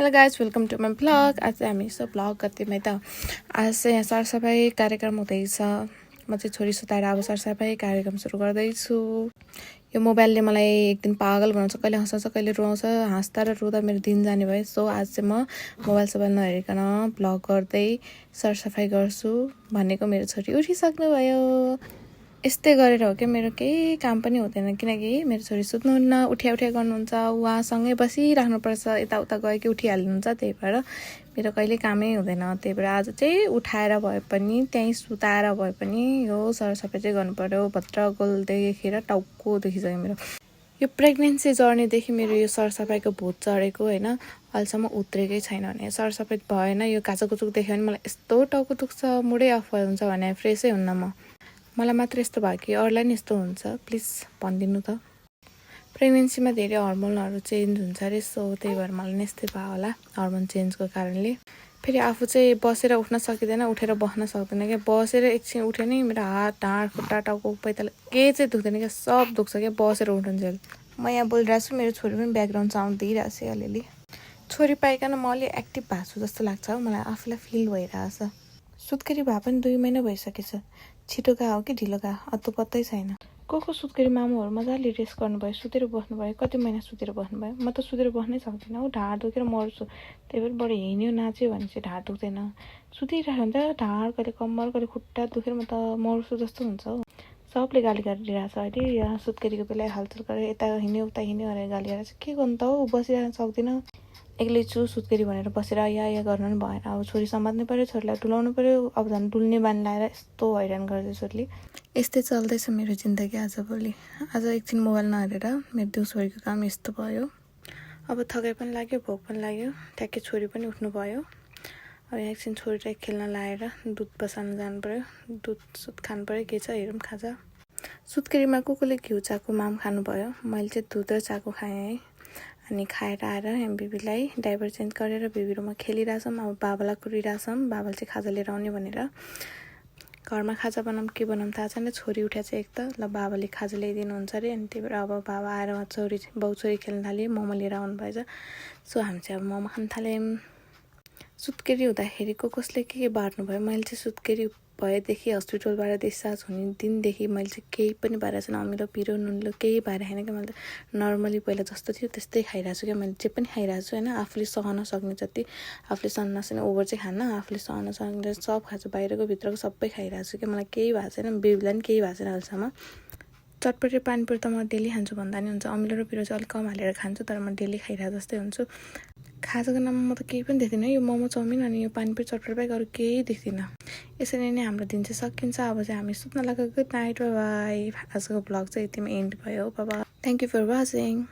Hello guys welcome to my blog. आज चाहिँ हामी यसो ब्लग गर्थ्यौँ है त। आज चाहिँ यहाँ सरसफाइ कार्यक्रम हुँदैछ। म चाहिँ छोरी सुताएर अब सरसफाइ कार्यक्रम सुरु गर्दैछु। यो मोबाइलले मलाई एक दिन पागल बनाउँछ, कहिले हँसाउँछ कहिले रुवाउँछ। हाँस्दा र रुँदा मेरो दिन जाने भयो। सो आज चाहिँ म मोबाइल सोबाइल नहेरिकन ब्लग गर्दै सरसफाइ गर्छु भनेको मेरो छोरी उठिसक्नुभयो। यस्तै गरेर हो क्या, मेरो केही काम पनि हुँदैन, किनकि मेरो छोरी सुत्नुहुन्न, उठ्या गर्नुहुन्छ, उहाँसँगै बसिराख्नुपर्छ, यताउता गयो कि उठिहाल्नुहुन्छ। त्यही भएर मेरो कहिले कामै हुँदैन। त्यही भएर आज चाहिँ उठाएर भए पनि त्यहीँ सुताएर भए पनि यो सरसफाइ चाहिँ गर्नु पर्यो। भद्रगोलदेखिर टाउको देखिसक्यो मेरो। यो प्रेग्नेन्सी जर्नीदेखि मेरो यो सरसफाइको भूत चढेको होइन, अहिलेसम्म उत्रेकै छैन। भने सरसफाइ भएन, यो काचोकुचुक देख्यो भने मलाई यस्तो टाउको दुख्छ, मुडै अफ हुन्छ भने फ्रेसै हुन्न। मलाई मात्र यस्तो भयो कि अरूलाई नि यस्तो हुन्छ? प्लिज भनिदिनु त। प्रेग्नेन्सीमा धेरै हर्मोनहरू चेन्ज हुन्छ अरे, सो त्यही भएर मलाई नि यस्तै भयो होला हर्मोन चेन्जको कारणले। फेरि आफू चाहिँ बसेर उठ्न सकिँदैन, उठेर बस्न सक्दैन क्या। बसेर एकछिन उठ्यो नि मेरो हात ढाँड खुट्टा टाउको पैताला केही चाहिँ दुख्दैन क्या, सब दुख्छ क्या बसेर उठ्नुन्जेल। म यहाँ बोलिरहेको छु, मेरो छोरी पनि ब्याकग्राउन्ड साउन्ड दिइरहेको छ अलिअलि। छोरी पाइकन म अलि एक्टिभ भएको छु जस्तो लाग्छ हो, मलाई आफूलाई फिल भइरहेछ। सुत्केरी भए पनि 2 महिना भइसकेछ। छिटो गएको हो कि ढिलो गएको अत्तो पत्तै छैन। को सुत्केरी मामुहरू मजाले रेस्ट गर्नुभयो, सुतेर बस्नुभयो। कति महिना सुतेर बस्नुभयो? म त सुतेर बस्नै सक्दिनँ हौ, ढाड दुखेर मर्छु। त्यही भएर बढी हिँड्यो नाच्यो भने चाहिँ ढाड दुख्दैन। सुतिरहेको हुन्छ ढाड कहिले कम्मर कहिले खुट्टा दुखेर म त मर्छु जस्तो हुन्छ हौ। सबले गाली गरिरहेको छ अहिले, यहाँ सुत्केरीको बेला हलचल गरेर यता हिँड्यो उता हिँड्यो भनेर गाली गरेर चाहिँ के गर्नु त हौ, बसिरहन सक्दिनँ। एक्लै छु सुत्केरी भनेर बसेर या गर्नु पनि भएन। अब छोरी समात्नु पऱ्यो, छोरीलाई डुलाउनु पऱ्यो, अब झन् डुल्ने बानी लाएर यस्तो हैरान गर्दै छोरीले। यस्तै चल्दैछ मेरो जिन्दगी आजभोलि। आज एकछिन मोबाइल नहेरेर मेरो दिउँसोभरिको काम यस्तो भयो। अब थकाइ पनि लाग्यो, भोक पनि लाग्यो, ट्याक्कै छोरी पनि उठ्नु भयो। अब यहाँ एकछिन छोरीलाई खेल्न लाएर दुध बसाल्न जानु पऱ्यो, दुध सुत खानु पऱ्यो, के छ हेरौँ खाजा। सुत्केरीमा कोले घिउ चाको माम खानुभयो, मैले चाहिँ दुध र चाको खाएँ है। अनि खाएर आएर बेबीलाई डाइपर चेन्ज गरेर बेबी रुममा खेलिरहेछौँ। अब बाबालाई कुरिरहेछौँ, बाबाले चाहिँ खाजा लिएर आउने भनेर। घरमा खाजा बनाऊँ के बनाऊँ थाहा छैन। छोरी उठ्या चाहिँ एक त ल बाबाले खाजा ल्याइदिनुहुन्छ अरे, अनि त्यही भएर अब बाबा आएर बाउ छोरी खेल्न थाल्यो, मोमो लिएर आउनु भएछ। सो हामी चाहिँ अब मोमो खान थाल्यौँ। सुत्केरी हुँदाखेरि कसले के बार्नु भयो। मैले चाहिँ सुत्केरी भएदेखि हस्पिटलबाट डिस्चार्ज हुने दिनदेखि मैले चाहिँ केही पनि बारेको छैन। अमिलो पिरो नुनिलो केही बारेको छैन क्या। मैले त नर्मली पहिला जस्तो थियो त्यस्तै खाइरहेको छु क्या। मैले जे पनि खाइरहेको छु होइन, आफूले सहन सक्ने जति, आफूले सहन नसक्ने ओभर चाहिँ खान्न, आफूले सहन सक्ने सब खान्छु, बाहिरको भित्रको सबै खाइरहेको छु क्या। मलाई केही भएको छैन, बेबीलाई पनि केही भएको छैन अहिलेसम्म। चटपटे पानीपुरी त म डेली खान्छु भन्दा नि हुन्छ। अमिलो र पिरो चाहिँ अलिक कम हालेर खान्छु, तर म डेली खाइरहेको जस्तै हुन्छु। खाजाको नाममा म त केही पनि देख्दिनँ, यो मोमो चाउमिन अनि यो पानीपुरी चटपटे बाहेक अरू केही देख्दिनँ। यसरी नै हाम्रो दिन चाहिँ सकिन्छ। अब चाहिँ हामी सुत्न लाग्यो। Good night, by by. आजको ब्लग चाहिँ यतिमा एन्ड भयो। बाबा, थ्याङ्क यू फर वाचिङ।